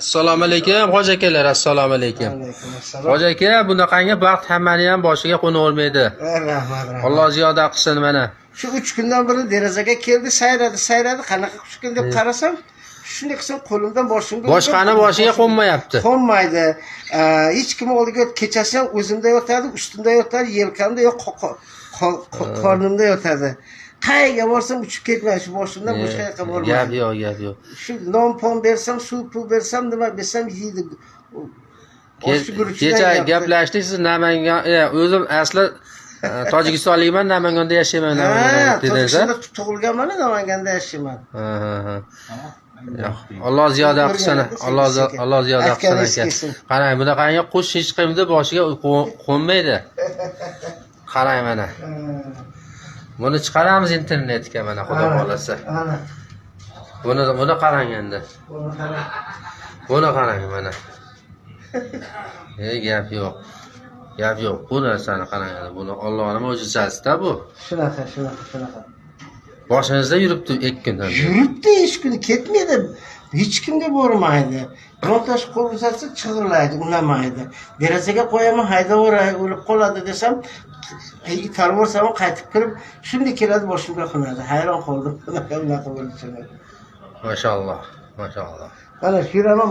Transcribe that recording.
Assalomu alaykum, hoji akalar, assalomu alaykum. Alaykum assalom. Hoji aka, bunaqangi baxt hammani ham boshiga qo'navermaydi. Rahmat, rahmat. Alloh ziyoda qilsin mana. Shu 3 kundan beri derazaga keldi, sayradi, sayradi, qanaqa qush ekan deb qarasam, shunday qilsam qo'limdan boshimga Boshqani boshiga qo'nmayapti. Qo'nmaydi. Hech kim oldiga kechasi ham o'zimda yotadi, ustimda yotadi, yelkamda yo qornimda yotadi. Qayerga borsam uchib ketmaydi, shu boshimdan boshqa yoqqa Gap bormaydi. yo'q, gap yo'q. Shu non pon bersam, suv pul bersam, nima bersam yeydi. Oshni guruchidan Kecha yeyapti. gaplashdik, siz Namangan, o'zim asli Tojikistonlikman, Namanganda yashayman, Ha, Namanganda dedingiz, a? Tojikistonda tug'ilganman, Namanganda yashayman. Ha. Yo'q, Alloh ziyoda qilsin, Alloh Alloh ziyoda qilsin Aytganingiz aka. kelsin. Qarang, bunaqangi qush hech kimni boshiga qo'nmaydi. Qarang mana. Buni chiqaramiz internetga mana, Xudo xohlasa. Ana. Buni qarang endi. Buni qarang. Buni qarang mana. Ey, gap yo'q. Gap yo'q. Bu narsani qarang endi. Buni Allohning mo'jizasi-da bu. Shunaqa, shunaqa, shunaqa. Boshingizda yuribdi 2 kundan beri. Yuribdi, hech kuni ketmaydi. Hech kimga bormaydi. Bironta qo'l uzatsa chig'irlaydi, unamaydi. Derazaga qo'yaman, haydaveray, o'lib qoladi desam, itarib yuborsam qaytib kirib, shunday keladi, boshimga qo'nadi. Hayron qoldim. Bunaqa bunaqa bo'lishini. Mashalloh. Mashalloh. Mana shu yuraman.